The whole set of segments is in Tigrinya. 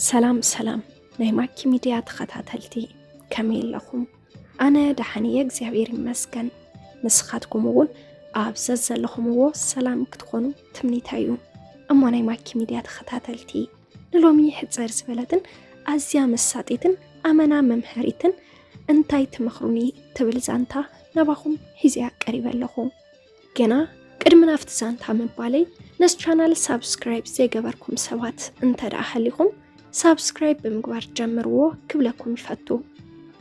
ሰላም ሰላም ናይ ማኪ ሚድያ ተኸታተልቲ፣ ከመይ ኣለኹም? ኣነ ደሓን እየ እግዚኣብሔር ይመስገን። ንስኻትኩም እውን ኣብ ዘዘለኹምዎ ሰላም ክትኾኑ ትምኒተይ እዩ። እሞ ናይ ማኪ ሚድያ ተኸታተልቲ፣ ንሎሚ ሕፅር ዝበለትን ኣዝያ መሳጢትን ኣመና መምሃሪትን እንታይ ትመኽሩኒ ትብል ዛንታ ናባኹም ሒዘያ ቀሪበ ኣለኹ። ግና ቅድሚ ናብቲ ዛንታ ምባለይ፣ ነዚ ቻናል ሳብስክራይብ ዘይገበርኩም ሰባት እንተ ደኣ ሃሊኹም፣ ሳብስክራይብ ብምግባር ጀምርዎ ክብለኩም ይፈቱ።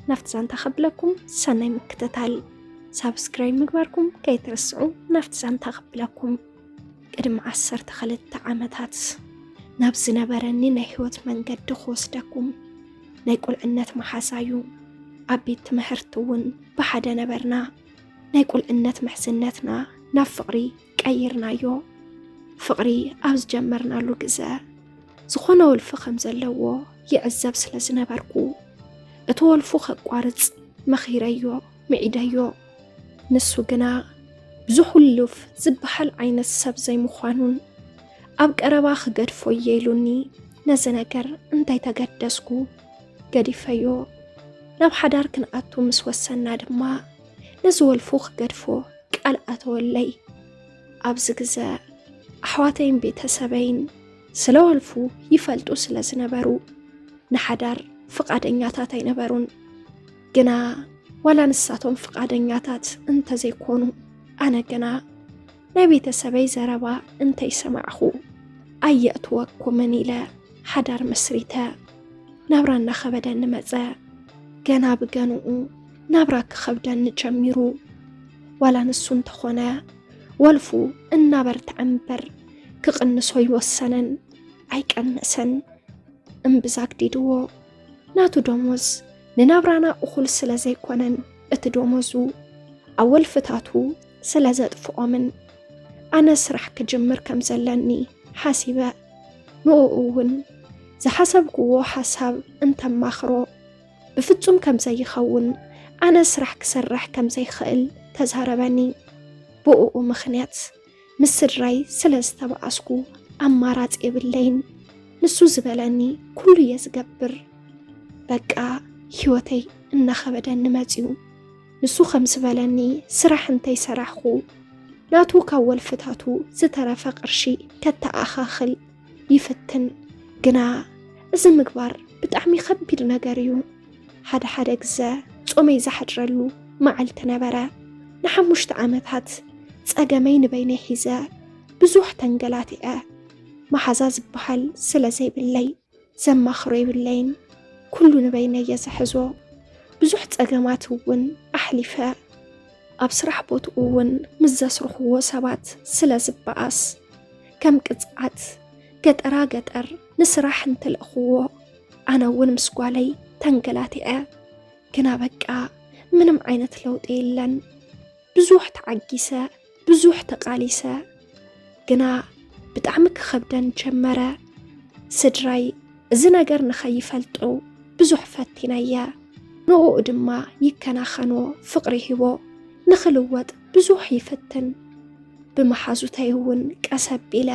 ናብቲ ዛንታ ከብለኩም ሰናይ ምክትታል። ሳብስክራይብ ምግባርኩም ከይትርስዑ። ናብቲ ዛንታ ከብለኩም። ቅድሚ ዓሰርተ ክልተ ዓመታት ናብ ዝነበረኒ ናይ ህይወት መንገዲ ክወስደኩም። ናይ ቁልዕነት መሓዛዩ። ኣብ ቤት ትምህርቲ እውን ብሓደ ነበርና። ናይ ቁልዕነት ምሕዝነትና ናብ ፍቕሪ ቀይርናዮ። ፍቕሪ ኣብ ዝጀመርናሉ ግዘ፣ ዝኾነ ወልፊ ከም ዘለዎ ይዕዘብ ስለ ዝነበርኩ፣ እቲ ወልፉ ከቋርጽ መኺረዮ፣ ምዒደዮ። ንሱ ግና ብዙሕ ህሉፍ ዝበሃል ዓይነት ሰብ ዘይምዃኑን፣ ኣብ ቀረባ ክገድፎ እየ ኢሉኒ፣ ነዚ ነገር እንታይ ተገደስኩ፣ ገዲፈዮ። ናብ ሓዳር ክንኣቱ ምስ ወሰና ድማ፣ ነዚ ወልፉ ክገድፎ ቃል ኣተወለይ። ኣብዚ ግዘ ኣሕዋተይን ቤተሰበይን ስለ ወልፉ ይፈልጡ ስለ ዝነበሩ፣ ንሓዳር ፍቓደኛታት ኣይነበሩን። ግና ዋላ ንሳቶም ፍቓደኛታት እንተዘይኮኑ፣ ኣነ ግና ናይ ቤተሰበይ ዘረባ እንተይሰማዕኹ፣ ኣየእትወኩምን ኢለ ሓዳር መስሪተ። ናብራ እናኸበደኒ መጸ። ገና ብገንኡ ናብራ ክኸብደኒ ጀሚሩ። ዋላ ንሱ እንተኾነ፣ ወልፉ እናበርትዐ እምበር፣ ክቕንሶ ኣይወሰነን፣ ኣይቀነሰን። እምብዛ ኣግዲድዎ። ናቱ ደሞዝ ንናብራና እኹል ስለ ዘይኮነን፣ እቲ ደሞዙ ኣብ ወልፍታቱ ስለ ዘጥፍኦምን፣ ኣነ ስራሕ ክጅምር ከም ዘለኒ ሓሲበ። ንእኡ እውን ዝሓሰብክዎ ሓሳብ እንተማኽሮ፣ ብፍጹም ከም ዘይኸውን፣ ኣነ ስራሕ ክሰርሕ ከም ዘይኽእል ተዛረበኒ። ብእኡ ምኽንያት ምስ ስድራይ ስለ ዝተባኣስኩ፣ ኣማራጺ የብለይን። ንሱ ዝበለኒ ኩሉ እየ ዝገብር። በቃ፣ ህይወተይ እናኸበደኒ መጺኡ። ንሱ ከም ዝበለኒ ስራሕ እንተይሰራሕኹ፣ ናቱ ካብ ወልፍታቱ ዝተረፈ ቅርሺ ከተኣኻኽል ይፍትን። ግና እዚ ምግባር ብጣዕሚ ከቢድ ነገር እዩ። ሓደ ሓደ ግዘ ጾመይ ዝሓድረሉ መዓልቲ ነበረ። ንሓሙሽተ ዓመታት ጸገመይ ንበይነይ ሒዘ ብዙሕ ተንገላቲዐ። መሓዛ ዝበሃል ስለ ዘይብለይ፣ ዘማኽሮ የብለይን። ኩሉ ንበይነይ እየ ዝሕዞ። ብዙሕ ጸገማት እውን ኣሕሊፈ። ኣብ ስራሕ ቦትኡ እውን ምስ ዘስርኽዎ ሰባት ስለ ዝበኣስ፣ ከም ቅጽዓት ገጠራ ገጠር ንስራሕ እንትልእኽዎ፣ ኣነ እውን ምስ ጓለይ ተንገላቲዐ። ግና በቃ፣ ምንም ዓይነት ለውጢ የለን። ብዙሕ ተዓጊሰ፣ ብዙሕ ተቓሊሰ፣ ግና ብጣዕሚ ክኸብደን ጀመረ። ስድራይ እዚ ነገር ንኸይፈልጡ ብዙሕ ፈቲነየ። ንእኡ ድማ ይከናኸኖ፣ ፍቕሪ ሂቦ፣ ንኽልወጥ ብዙሕ ይፍትን። ብመሓዙተይ እውን ቀስ ኣቢለ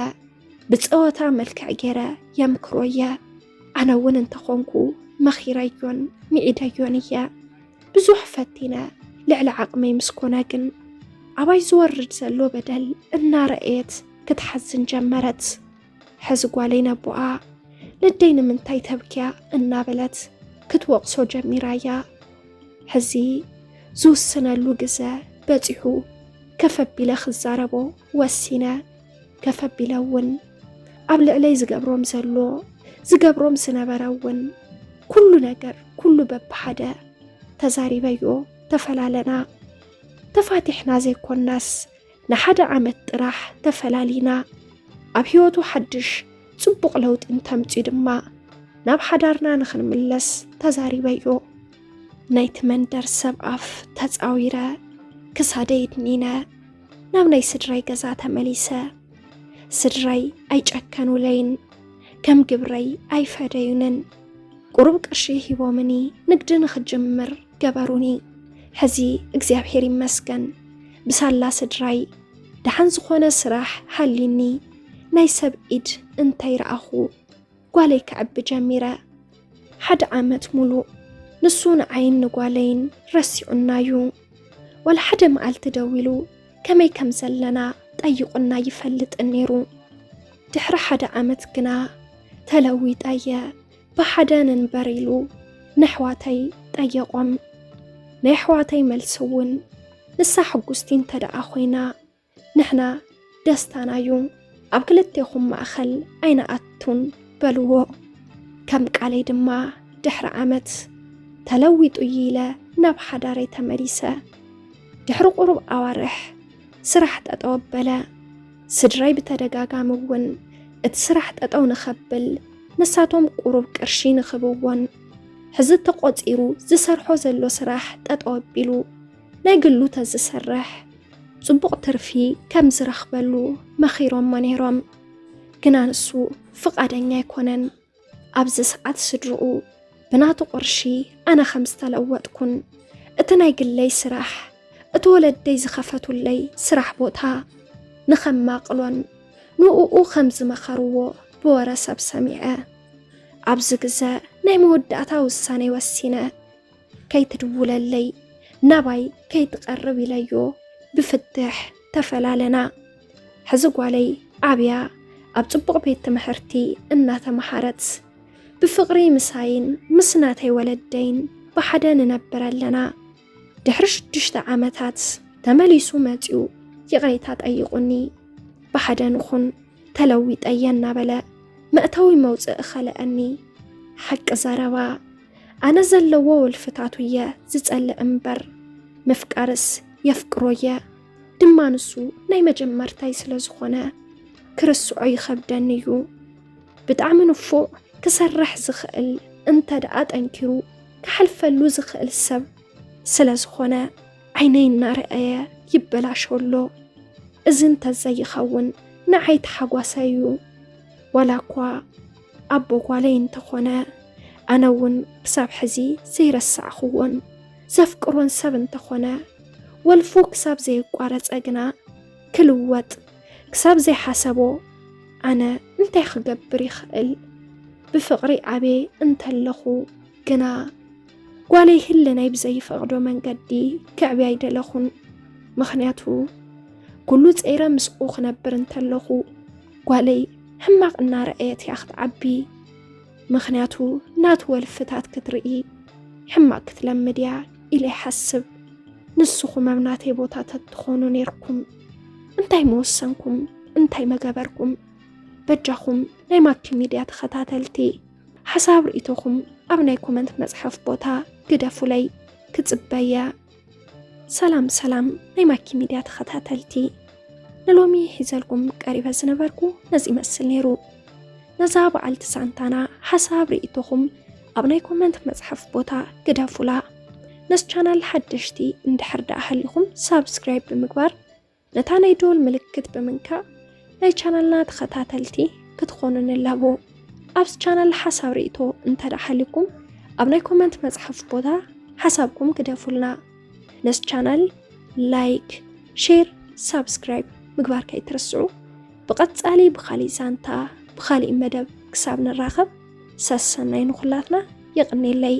ብጸወታ መልክዕ ገይረ የምክሮየ። ኣነ እውን እንተኾንኩ መኺረዮን ምዒደዮን እየ። ብዙሕ ፈቲነ፣ ልዕሊ ዓቕመይ ምስ ኮነ ግን፣ ኣባይ ዝወርድ ዘሎ በደል እናረኣየት ክትሓዝን ጀመረት። ሕዚ ጓለይ ነቦኣ፣ "ነደይ ንምንታይ ተብክያ?" እናበለት ክትወቕሶ ጀሚራያ። ሕዚ ዝውስነሉ ግዘ በጺሑ፣ ከፍ ኣቢለ ክዛረቦ ወሲነ። ከፍ ኣቢለ እውን ኣብ ልዕለይ ዝገብሮም ዘሎ፣ ዝገብሮም ዝነበረ እውን፣ ኩሉ ነገር፣ ኩሉ በብሓደ ተዛሪበዮ፣ ተፈላለና። ተፋቲሕና ዘይኮናስ፣ ንሓደ ዓመት ጥራሕ ተፈላሊና። ኣብ ህይወቱ ሓድሽ ጽቡቕ ለውጢ እንተምጽኡ ድማ፣ ናብ ሓዳርና ንኽንምለስ ተዛሪበዮ። ናይቲ መንደር ሰብ ኣፍ ተጻዊረ፣ ክሳደይ ድኒነ፣ ናብ ናይ ስድራይ ገዛ ተመሊሰ። ስድራይ ኣይጨከኑለይን፣ ከም ግብረይ ኣይፈደዩንን። ቁሩብ ቅርሺ ሂቦምኒ፣ ንግዲ ንኽጅምር ገበሩኒ። ሕዚ እግዚኣብሔር ይመስገን፣ ብሳላ ስድራይ ደሓን ዝኾነ ስራሕ ሃሊኒ፣ ናይ ሰብ ኢድ እንተይረኣኹ። ጓለይ ክዕቢ ጀሚረ። ሓደ ዓመት ሙሉእ ንሱ ንዓይን ንጓለይን ረሲዑናዩ። ዋላ ሓደ መዓልቲ ደዊሉ ከመይ ከም ዘለና ጠይቁና ይፈልጥን ነይሩ። ድሕሪ ሓደ ዓመት ግና ተለዊጠየ፣ ብሓደ ንንበር ኢሉ ነሕዋተይ ጠየቖም። ናይ ኣሕዋተይ መልሲ እውን፣ ንሳ ሕጉስቲ እንተ ደኣ ኮይና ንሕና ደስታናዩ፣ ኣብ ክልቴኹም ማእኸል ኣይንኣቱን በልዎ። ከም ቃለይ ድማ ድሕሪ ዓመት ተለዊጡ እዩ ኢለ ናብ ሓዳረይ ተመሊሰ። ድሕሪ ቁሩብ ኣዋርሕ ስራሕ ጠጠው ኣበለ። ስድራይ ብተደጋጋሚ እውን እቲ ስራሕ ጠጠው ንኸብል ንሳቶም ቁሩብ ቅርሺ ንኽብዎን ሕዚ ተቆጺሩ ዝሰርሖ ዘሎ ስራሕ ጠጠው ኣቢሉ ናይ ግሉ ተዝሰርሕ ጽቡቕ ትርፊ ከም ዝረኽበሉ መኺሮሞ ነይሮም። ግና ንሱ ፍቓደኛ ኣይኮነን። ኣብዚ ሰዓት ስድርኡ ብናቱ ቅርሺ ኣነ ከም ዝተለወጥኩን እቲ ናይ ግለይ ስራሕ እቲ ወለደይ ዝኸፈቱለይ ስራሕ ቦታ ንኸማቕሎን ንእኡ ከም ዝመኸርዎ ብወረ ሰብ ሰሚዐ። ኣብዚ ግዘ ናይ መወዳእታ ውሳኔ ወሲነ። ከይትድውለለይ፣ ናባይ ከይትቐርብ ኢለዮ ብፍትሕ ተፈላለና። ሕዚ ጓለይ ዓብያ ኣብ ጽቡቕ ቤት ትምህርቲ እናተመሃረት ብፍቕሪ ምሳይን ምስ ናተይ ወለደይን ብሓደ ንነብር ኣለና። ድሕሪ ሽዱሽተ ዓመታት ተመሊሱ መጺኡ ይቕሬታ ጠይቑኒ። ብሓደ ንኹን ተለዊጠየ እናበለ መእተዊ መውፅእ ኸለአኒ። ሓቂ ዘረባ ኣነ ዘለዎ ወልፍታቱ እየ ዝጸልእ እምበር ምፍቃርስ የፍቅሮ እየ። ድማ ንሱ ናይ መጀመርታይ ስለ ዝኾነ ክርስዖ ይኸብደኒ እዩ። ብጣዕሚ ንፉዕ ክሰርሕ ዝኽእል እንተ ደኣ ጠንኪሩ ክሓልፈሉ ዝኽእል ሰብ ስለ ዝኾነ ዓይነይ እናረኣየ ይበላሾ ኣሎ። እዚ እንተዘይኸውን ንዓይ ተሓጓሳይ እዩ። ዋላ እኳ ኣቦ ጓለይ እንተኾነ ኣነ እውን ክሳብ ሕዚ ዘይረሳዕኽዎን ዘፍቅሮን ሰብ እንተኾነ ወልፉ ክሳብ ዘየቋረጸ ግና ክልወጥ ክሳብ ዘይሓሰቦ ኣነ እንታይ ክገብር ይኽእል? ብፍቕሪ ዓብየ እንተለኹ ግና ጓለይ ህልናይ ብዘይፈቕዶ መንገዲ ክዕብያ ኣይደለኹን። ምኽንያቱ ኩሉ ጸይረ ምስኡ ክነብር እንተለኹ ጓለይ ሕማቕ እናረኣየት እያ ክትዓቢ። ምኽንያቱ ናቱ ወልፍታት ክትርኢ ሕማቕ ክትለምድ እያ ኢለ ይሓስብ። ንስኹም ኣብ ናተይ ቦታ ተትኾኑ ነይርኩም እንታይ ምወሰንኩም? እንታይ መገበርኩም? በጃኹም ናይ ማኪ ሚድያ ተኸታተልቲ ሓሳብ ርእይቶኹም ኣብ ናይ ኮመንት መጽሓፍ ቦታ ግደፉለይ፣ ክጽበየ። ሰላም ሰላም ናይ ማኪ ሚድያ ተኸታተልቲ፣ ንሎሚ ሒዘልኩም ቀሪበ ዝነበርኩ ነዚ ይመስል ነይሩ። ነዛ በዓልቲ ሳንታና ሓሳብ ርእይቶኹም ኣብ ናይ ኮመንት መጽሓፍ ቦታ ግደፉላ። ነዚ ቻናል ሓደሽቲ እንድሕር ደኣ ሃሊኹም ሳብስክራይብ ብምግባር ነታ ናይ ደወል ምልክት ብምንካእ ናይ ቻናልና ተኸታተልቲ ክትኾኑ ንላቦ። ኣብዚ ቻናል ሓሳብ ርእይቶ እንተ ደኣ ሃሊኩም ኣብ ናይ ኮመንት መጽሓፍ ቦታ ሓሳብኩም ግደፉልና። ነዚ ቻናል ላይክ፣ ሼር፣ ሳብስክራይብ ምግባር ከይትርስዑ። ብቐጻሊ ብኻሊእ ዛንታ ብኻሊእ መደብ ክሳብ ንራኸብ ሰሰናይ ንኹላትና። የቕኔለይ።